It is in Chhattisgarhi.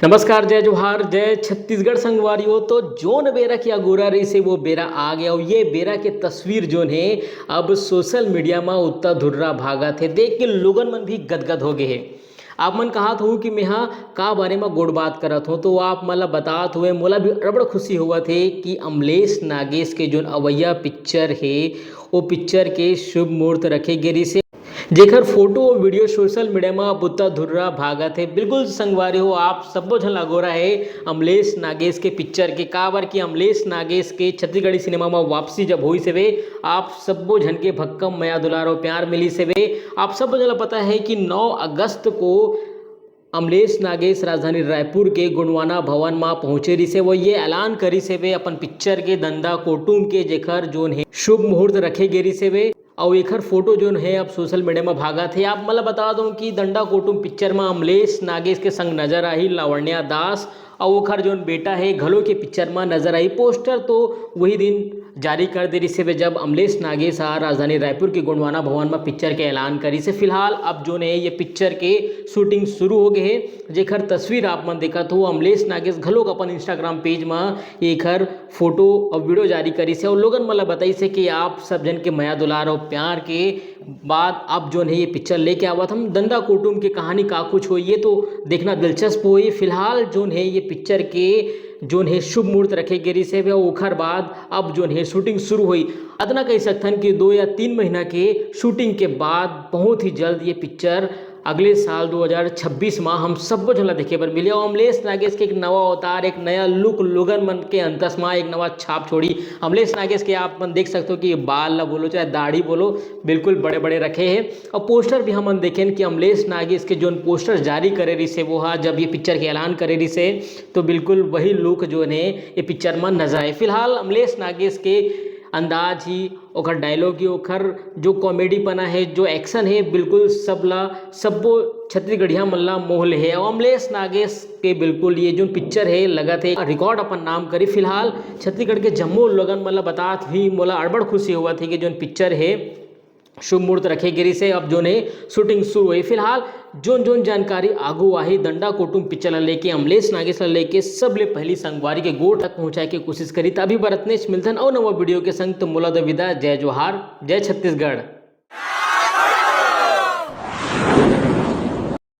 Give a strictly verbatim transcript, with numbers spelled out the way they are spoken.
नमस्कार, जय जोहार, जय छत्तीसगढ़ संगवारी हो। तो जोन बेरा के अगोरा रहिसे वो बेरा आ गया। और ये बेरा के तस्वीर जोन हे अब सोशल मीडिया मा उत्ता धुर्रा भागत हे, देख के लोगन मन भी गदगद हो गए हे। आप मन कहत हो कि मेहा का बारे मा गोठ बात करत हो, तो आप मन ला बतात हुए मोला भी अड़बड़ खुशी होवत हे कि अमलेश नागेश के जोन अवैया पिक्चर हे, वो पिक्चर के शुभ मुहूर्त रखे गे रिहिसे, जेखर फोटो और वीडियो सोशल मीडिया मा अब उत्ता धुर्रा भागत हे। बिल्कुल संगवारी हो, आप सब्बो झन ला अगोरा हे अमलेश नागेश के पिक्चर के, काबर कि अमलेश नागेश के छत्तीसगढ़ी सिनेमा मा वापसी जब होइस हवे, आप सब्बो झन के भक्कम मया दुलार और प्यार मिलिस हवे। आप सब्बो झन ला पता हे कि नौ अगस्त को अमलेश नागेश राजधानी रायपुर के गोंडवाना भवन मा पहुंचे रिहिसे, वो ये ऐलान करिस हवे अपन पिक्चर के दंडा कोटुम के, जेखर जोन हे शुभ मुहूर्त रखे गे रिहिसे। अउ एखर फोटो जोन हे अब सोशल मीडिया मा भागत हे। आप मन ला बता दूं कि दंडा कोटुम पिक्चर मा अमलेश नागेश के संग नजर आही लावण्या दास, अउ ओखर जोन बेटा हे घलो के पिक्चर मा नजर आही। पोस्टर तो वही दिन जारी कर दे रिहिसे, जब अमलेश नागेश ह राजधानी रायपुर के गोंडवाना भवन मा पिक्चर के ऐलान करिसे। फिलहाल अब जोन हे ये पिक्चर के शूटिंग शुरू हो गए हे, जेखर तस्वीर आप मन देखत हो। अमलेश नागेश घलोक अपन Instagram पेज मा एखर फोटो और वीडियो जारी करिसे और लोगन मन ला बताइसे कि आप सब झन के मया दुलार और प्यार के बाद अब जोन हे ये पिक्चर लेके आवत हन। दंडा कोटुम के कहानी का कुछ होही, ये तो देखना दिलचस्प होही। फिलहाल जोन हे ये पिक्चर के जोन हे शुभ मुहूर्त रखे गे रिहिसे, ओखर बाद अब जोन हे शूटिंग शुरू होही। अतना कहि सकथन कि दो या तीन महीना के शूटिंग के बाद बहुत ही जल्द ये पिक्चर अगले साल दो हज़ार छब्बीस मा हम सब्बो झन ला देखे बर मिले। और अमलेश नागेश के एक नवा अवतार, एक नया लुक लोगन मन के अंतस मा एक नवा छाप छोड़ी। अमलेश नागेश के आप मन देख सकते हो कि बाल ला बोलो चाहे दाढ़ी बोलो, बिल्कुल बड़े बड़े रखे हे। और पोस्टर भी हमन देखेन कि अमलेश नागेश के जोन पोस्टर जारी करे रिहिसे वो हा, जब ये पिक्चर के ऐलान करे रिहिसे, तो बिल्कुल वही लुक जोन हे ये पिक्चर मा नजर आए। फिलहाल अमलेश नागेश के अंदाज ही, ओखर डायलॉग ही, ओखर जो कॉमेडी पना हे, जो एक्शन हे, बिल्कुल सब ला, सब्बो छत्तीसगढ़िया मन ला मोह ले हे। और अमलेश नागेश के बिल्कुल ये जोन पिक्चर हे लगत हे रिकॉर्ड अपन नाम करी। फिलहाल छत्तीसगढ़ के जम्मो लोगन मन ला बतात ही मोला अड़बड़ खुशी होवत हे कि जोन पिक्चर हे शुभ मुहूर्त रखे गे रिहिसे, अब जोन हे शूटिंग शुरू होही। फिलहाल जोन जोन जानकारी आगू आही दंडा कोटुम पिक्चर ला लेके, अमलेश नागेश ला लेके, सबले पहली संगवारी के गोठ तक पहुंचाए के कोशिश करी। त अभी बर अतनेच, मिलथन अउ नवा वीडियो के संग। तो मोला दो विदा, जय जोहार, जय छत्तीसगढ़।